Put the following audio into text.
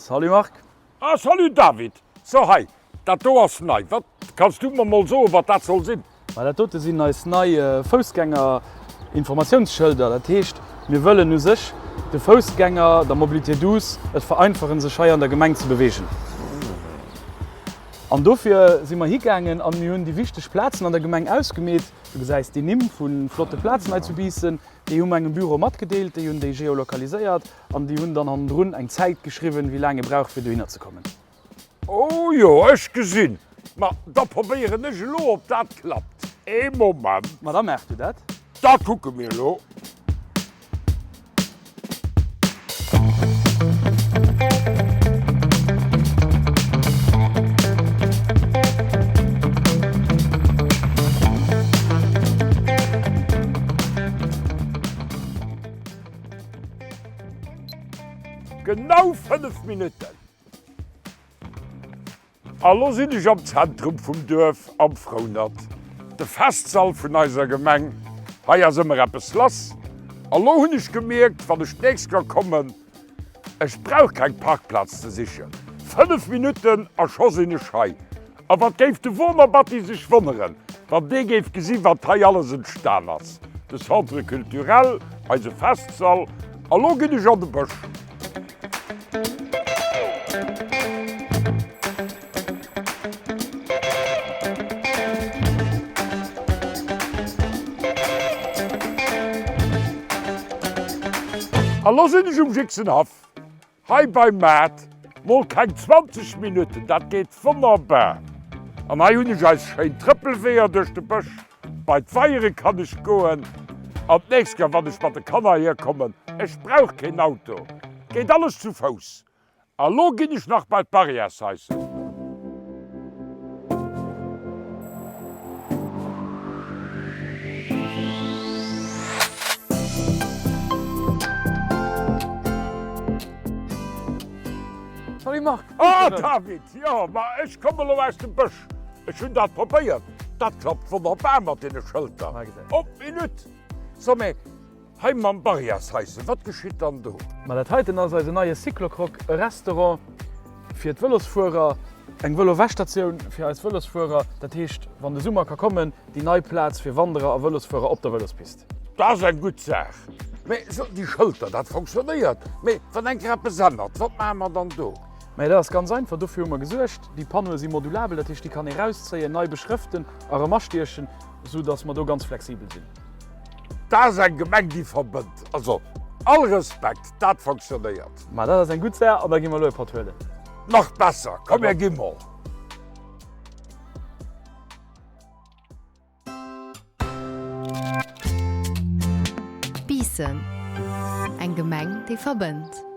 Salut Marc. Ah salut David. So hei, dat do ass nei. Wat, kanns du mer mol soen, wat dat soll sinn? Ma dat dote sinn eis nei Foussgänger-Informatiounsschëlder. Dat heescht, mir wëllen u sech de Foussgänger, der Mobilité douce, et vereinfachen, sech hei an der Gemeng ze beweegen. An dofir si mer higaangen an mir hunn déi wichteg Plazen an der Gemeng ausgemeet. Du gesäis déi Nimm vu flotte Plazen hei zu Biissen. Déi hu mer engem Büro matgedeelt, déi hunn déi geolokaliséiert an déi hunn dann hannendrun eng Zäit geschriwwen, wéi laang ee brauch, fir dohinner ze kommen. Oh jo, ech gesinn. Ma da probéieren ech elo, ob dat klappt. Ee Moment. Ma da maach du dat. Da kucke mir elo. Genau 5 Minutten. A lo sinn ech am Zentrum vum Duerf, am Frounert, de Festsall vun eiser Gemeng. Hei ass ëmmer eppes lass. A lo hunn ech gemierkt, wann ech d'nächst Kéier kommen, ech brauch keng Parkplaz ze sichen. 5 Minutten a scho sinn ech hei. A wat géif de Woner Batty sech wonneren, wann dee géif gesi wat hei alles entstan ass, de Centre culturel, eise Festsall, a lo ginn ech an de Bësch. A lo sinn ech um Jixenhaff. Hei beim Maart, mol keng 20 Minutten, dat geet wonnerbar. An hei hunn ech eis schéin Trëppelweeër duerch de Bësch. Bei d'Weiere kann ech goen. An d'nächst Kéier, wann ech mat de Kanner hierkommen, ech brauch keen Auto, geet alles zu Fouss. A lo ginn ech nach bei d'Barrièreshaissen. Salut Marc! Ah David, jo, ma ech komme lo aus dem Bësch. Ech hunn dat probéiert, dat klappt wonnerbar mat deene Schëlter. Op d'Minutt! So, mee hei mam Barrièreshaisse, wat geschitt dann do? Ma dat heiten ass eisen neie Cyclocroc, e Restaurant fir d'Vëlosfuerer, eng Vëlo-Wäschstatioun fir eis Vëlosfuerer. Dat heescht, wann de Summer ka kommen, déi nei Plaz fir Wanderer a Vëlosfuerer op der Vëlospist. Dat ass eng gutt Saach. Mee so, déi Schëlter, dat fonctionnéiert. Mee wann eng Kéier eppes ännert, wat maache mer dann do? Mä dat ass ganz einfach, dofir hu mer gesuergt. Déi Panneaue si modulabel, dat heescht, déi kann ee rauszéien, nei beschrëften a rëm astiechen, sou datt mer do ganz flexibel sinn. Dat ass eng Gemeng, déi verbënnt. Also, all Respekt, dat fonctionnéiert. Ma dat ass eng gutt Saach an da gi mer elo e Patt huelen. Nach besser, komm mir gi mol. Biissen, eng Gemeng, déi verbënnt.